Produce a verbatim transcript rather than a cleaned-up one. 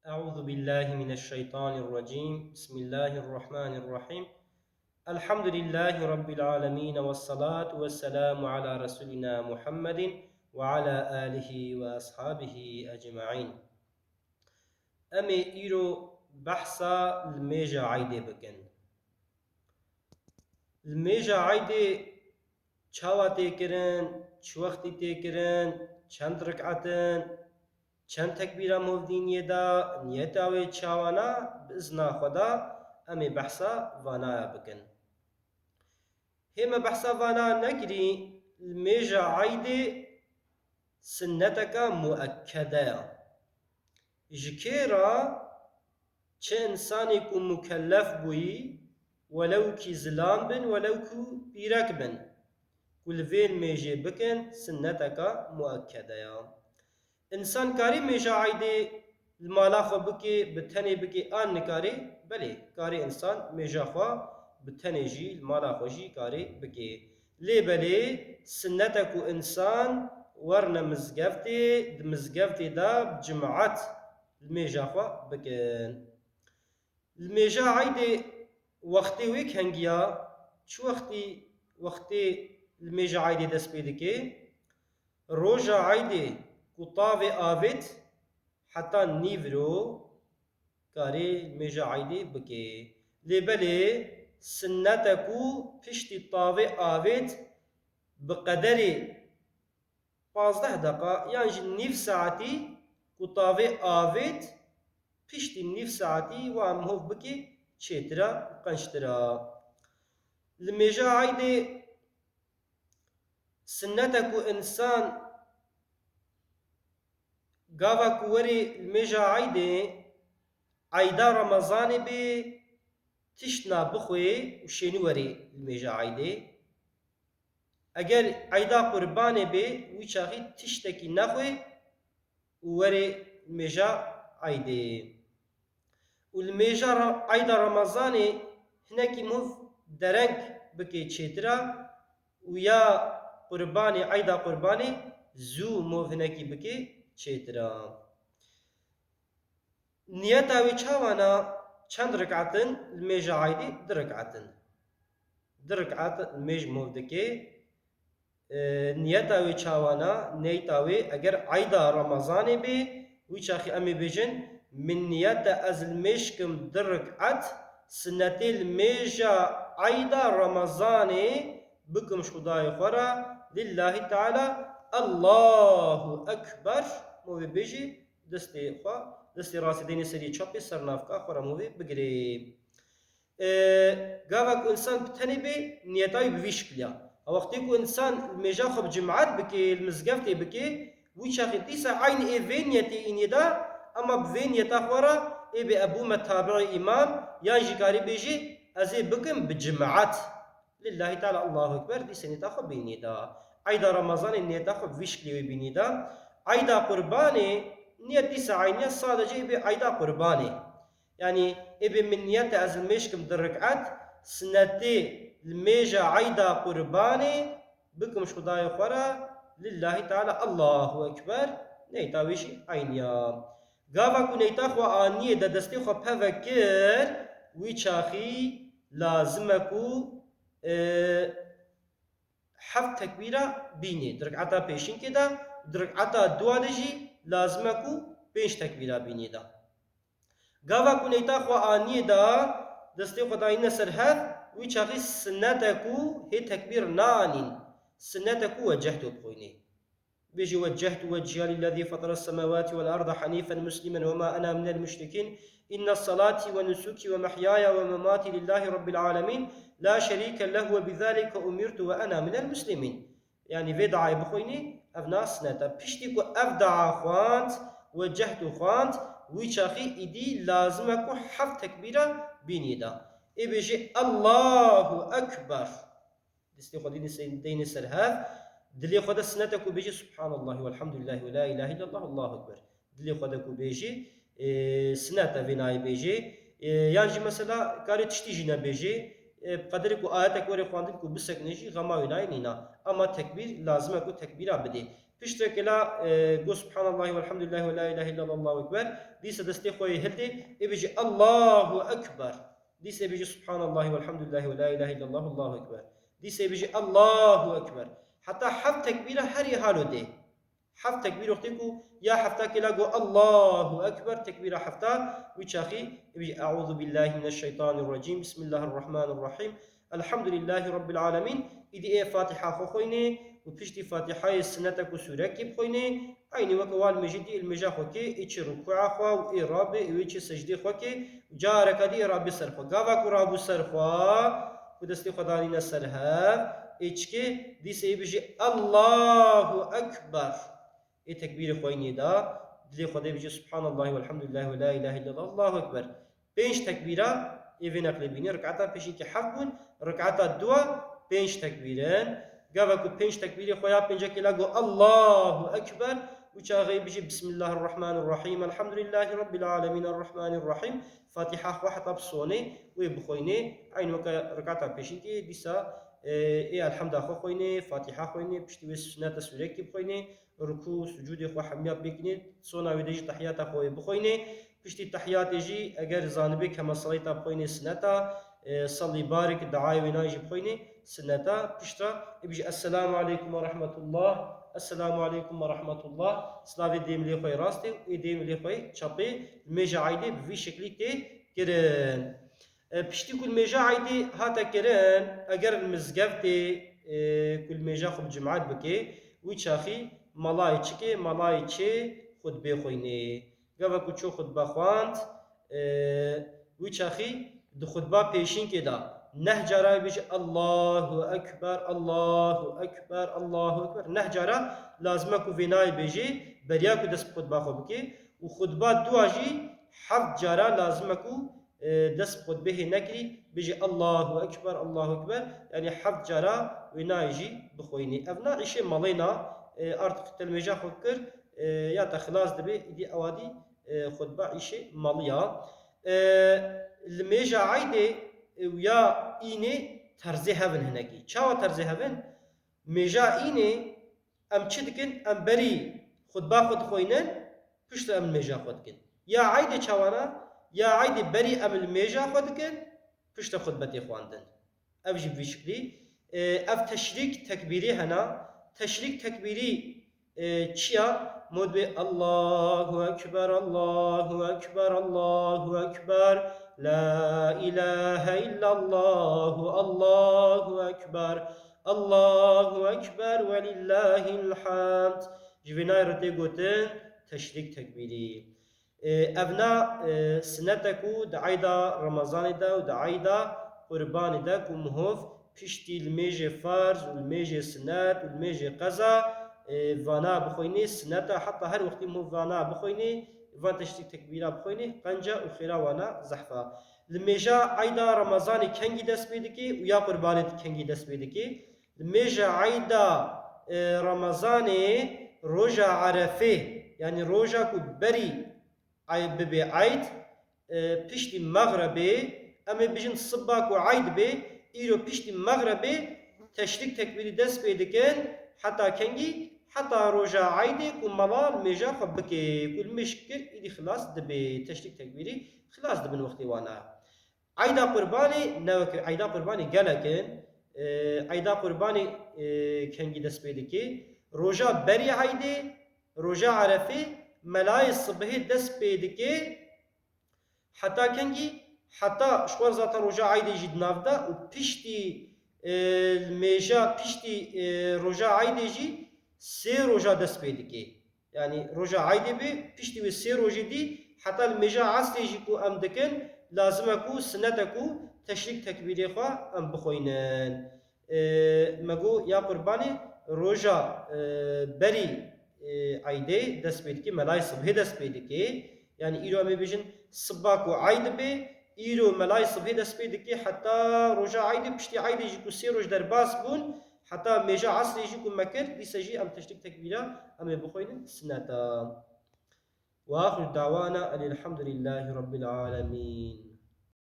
أعوذ بالله من الشيطان الرجيم. بسم الله الرحمن الرحيم. الحمد لله رب العالمين، والصلاة والسلام على رسولنا محمد وعلى آله وأصحابه أجمعين. Em ê îro behsa li mêja eydê bikin. Li mêja eydê çawa tê kirin, çi wextî tê kirin, çend rik'et in, çend tekbîra mov dîniyê de, niyeta wê çawa ne, bi izna Xweda em ê behsa vanaya bikin. Hê me behsa vana nekirî, li mêja eydê sinneteke muekkede ye. Ji kê re? Çi însanê ku mukellef bûyî, welew kî zilam bin, welew ku pîrek bin, ku li vê mêjê bikin, sinneteke muekkede ye. Însan karî mêja eydê li mala xwe bikê, bi tenê bikê an nikarê? Belê, karê însan mêja xwe bi tenê jî li mala xwe jî karê bikê. Lê belê sinnet e ku însan werne mizgeftê, di mizgeftê de bi cimat li mêja xwe bikin. Li mêja eydê wextê wê kengiya, çi wextî wextê li mêja eydê dest pê dike? Roja eydê ku tavê avêt heta nîvro karê mêja eydê bike. Lê belê sinnet e ku piştî tavê avêt bi qederê pazdeh deqa yan jî nîv saetî ku tavê avêt, piştî nîv saetî wa mihov bike çêtir e û qençtir e. Li mêja eydê sinnet e ku însan gava ku werê li mêja eydê, eyda Remezanê bê, tişt nabixwê û şênî werê li mêja eydê. Eger eyda Qurbanê bê, wî çaxî tiştekî nexwê û werê li mêja eydê. Û li mêja Ra-, eyda Remezanê hinekî mov dereng bike çêtir e û ya Qurbanê, eyda Qurbanê zû mov hinekî bike çêtir e. Niyeta wê çawa ne? Çend rik'et in li mêja eydê? Du rik'et in. Du rik'et li mêj mov dike. E, niyeta wê çawa ne? Niyeta wê eger eyda Remezanê bê, wî çaxî em ê bêjin, min niyet e ez li mêj kim du rik'et, sinnetê li mêja eyda Remezanê bikim ji Xwedayê xwe re, lillahî teala, Allahu Ekber, movê bêjî, destê xwe, destê rastê deynê serê çepê ser navka xwe re movê bigirê. E, gava ku însan bi tenê bê, niyeta wî bi vî şikilî ya. Ha, wextê ku însan mêja xwe bi cimat bike, li mizgeftê bike, wî çaxê dîsa eynî ê vê niyetê înê de, ema bi vê niyeta xwe re ê bê ebûme tabi'ê îmam, yan jî karî bêjî, ez ê bikim bi cimat. Lillahî Teala, Allahu Ekber, dîsa niyeta xwe bînî de. Eyda Remezanê niyeta xwe bi vî şiklî wê bînî de. Eyda Qurbanê niyet dîsa eynî ye, sadece ê bê eyda Qurbanê. Yanî ê bê min niyet e ez li mêj kim du rik'et, sinetê li mêja eyda Qurbanê bikim ji Xwedayê xwe re, lillahî teala, Allahu Ekber, neyta wê jî eynî ya. Gava ku neyta xwe aniyê de destê xwe peve kir, wî çaxî lazim e ku, e, heft tekbîra bînê di rik'eta pêşinkê de, di rik'eta dua de jî lazim e ku pênc tekbîra bînê de. Gava ku neyta xwe aniyê de, destê xwe dayîne ser hev, wî çaxî sinnet e ku hê tekbîr nanîn. Sinnet e ku wecehtu bixwînê. Bêjî, وجهت وجهي للذي فطر السماوات والأرض حنيفا مسلما وما أنا من المشركين. إن صلاتي ونسكي ومحياي ومماتي لله رب العالمين لا شريك له وبذلك أمرت وأنا من المسلمين. Yanî vê duayê bixwînî, ev na sinet e. Piştî ku ev dua xwend, wecehtu xwend, wî çaxî îdî lazim e ku heft tekbîra bînî de. Ê bêjê, Allahu Ekber. Destê xwe dînî se-, deyne ser hev. Dilê xwe de sinet e ku bêjê, Subhanallah velhamdülillah ve la ilahe illallah, Allahu Ekber. Dilê xwe de ku bêjê, e, sinet e vê nayê bêjê. E, yan jî mesela karê tiştî jî nebêjê. E, bi qederê ku ayetek were xwendin ku bisekine jî xema wê nayê nîna. Ama tekbîr lazim e ku tekbîra bidê. Piştre ke la, e, got Subhanallahi velhamdulillahi ve la ilahe illallah, Allahu Ekber, dîsa destê xwe yê hildê, ê bêjî Allahu Ekber. Dîsa ê bêjî Subhanallahi velhamdulillahi ve la ilahe illallah, Allahu Ekber. Dîsa ê bêjî Allahu Ekber. Heta heft tekbîra her yê halo dê. Heft tekbîr wextê ku ya hefta ke la got Allahu Ekber, tekbîra hefta, wî çaxî ê bêjî Euzu billahi mineşşeytanirracîm, Bismillahirrahmanirrahîm, Elhamdulillahî Rabbil Alemîn, îdî ê Fatiha xwe xwînê û piştî Fatihayê sinnete ku sûrekî bixwînê, eynî weke wa limêjî dî limêja xwe kê, ê çi rukûa xwe û ê rabê û ê çi secdê xwe kê, careka dî ê rabê ser xwe. Gava ku rabû ser xwe, ku destê xwe danîne ser hev, ê çikê, dîsa ê bijî Allahu Ekber. Ê tekbîrê xwînê da, dilê xwe dê bijî Subhanallahi velhamdulillahi ve la ilahe illallah, Allahu Ekber. Pênc tekbîra ê vê neqlê bînî. Rikata pêşînkî heft bûn, rikata dua pênc tekbîr in. Gava ku pênc tekbîrê xwe ya pêncekê la got Allahu Ekber, û çaxê bijî Bismillahirrahmanirrahîm, Elhamdulillahî Rabbil Alemîn, Errahmanirrahîm. Fatiha xwe heta bi sonê wê bixwînê. Eyn weke rikata pêşînkî dîsa, e, ê Elhamda xwe xwînê, Fatiha xwînê, piştî wê sunete sûrekî bixwînê. Rukû, sucûdê xwe hemiya pêkînê, sona wê de jî tehiyata xwe wê bixwînê. Piştî tehiyatê jî eger zanibê kema saleyta bixwînê sineta, e, salî barik, diayê wê nayê jî bixwînê sineta. Pişta ê bijî Esselamu aleykum ve rahmetullah, Esselamu aleykum ve rahmetullah. Silavê dê milê xwe yê rastê û ê dê milê xwe yê çapê li mêja eydê bi vî şeklî tê kirin. E, piştî ku limêja eydê hate kirin, eger li mizgeftê, e, ku limêja xwe bi cimat bike, wî çaxî malayê çikê, malayê çê xutbê xwînê. Gava ku ço xutbe xwend, e, wî çaxî di xutba pêşînkê de neh cara bêje Allahu Ekber, Allahu Ekber, Allahu Ekber. Neh cara lazim e ku vê nayê bêjê, beriya ku dest bi xutba xwe bike. Û xutba dua jî heft cara lazim e ku e, dest bi xutbehê nekirî, bijî Allahu Ekber, Allahu Ekber, yanî heft cara wê nayê jî bixwînî. Ev na îşê malê na, e, artık te limêja xwe kir, e, ya te xilas dibe, îdî ewa dî, e, xutba îşê malî ya. E, limêja eydê, e, û ya înê terzê hev in hinekî. Çawa terzê hev in? Mêja înê em çi dikin? Em berî xutba xwe dixwînin, piştre em limêja xwe dikin. Ya eydê çawa ne? Ya eydê berî em limêja xwe dikin, piştre xutbetê xwendin. Ev jî bi vî şiklî. E, ev teşrîk tekbîrî hena. Teşrîk tekbîrî, e, çi ya? Mod bê Allahu Ekber, Allahu Ekber, Allahu Ekber, La ilahe illallahu, Allahu Ekber, Allahu Ekber ve lillahil hamd. Ji vê nayê re tê gotin teşrîk tekbîrî. E, ev na, e, sinete ku di eyda Remezanê de û di eyda Qurbanê de ku mihov piştî limêjê ferz û limêjê sinet û limêjê qeza, e, vana bixwînê, sineta heta her wextî mihov vana bixwînê, van teşrîk tekbîra bixwînê, qenca û xêra wana zehfa. Limêja eyda Remezanê kengî dest pê dike û ya Qurbanê kengî dest pê dike? Limêja eyda, e, Remezanê roja Erefê, yanî roja ku berî ey-, bibe eyd, e, piştî mexrebê, em ê bijin siba ku eyd bê, îro piştî mexrebê teşrîk tekbîrî dest pê dikin, heta kengî, heta roja eydê ku mala limêja xwe bike, ku limêj kir, îdî xilas dibe, teşrîk tekbîrî xilas dibin wextê wana. Eyda Qurbanê ne weke, eyda Qurbanê gelek in. E, eyda Qurbanê, e, kengî dest pê dike? Roja berî eydê, roja Erefê, melayê sibhê dest pê dike. Heta kengî? Heta ji xwe zaten roja eydê jî di nav de û piştî, e, mêja, piştî, e, roja eydê jî sê roja dest pê dike. Yanî roja eydê be, piştî wê sê rojê dî, heta li mêja esrê jî ku em dikin, lazim e ku, sinet e ku teşrîk tekbîrê xwe em bixwînin. E, me got ya Qurbanê roja, e, berî, e, eydê dest pê dike, melayê sibhê dest pê dike. Yanî îro em ê bêjin siba ku eyd be, îro melayê sibhê dest pê dike, heta roja eydê, piştî eydê jî ku sê roj derbas bûn, heta mêja esrê jî ku me kir, dîsa jî em teşrîk tekbîra em ê bixwînin, sinet e. Ve axiru dawana enîlhamdulîllahî rabbil alemîn.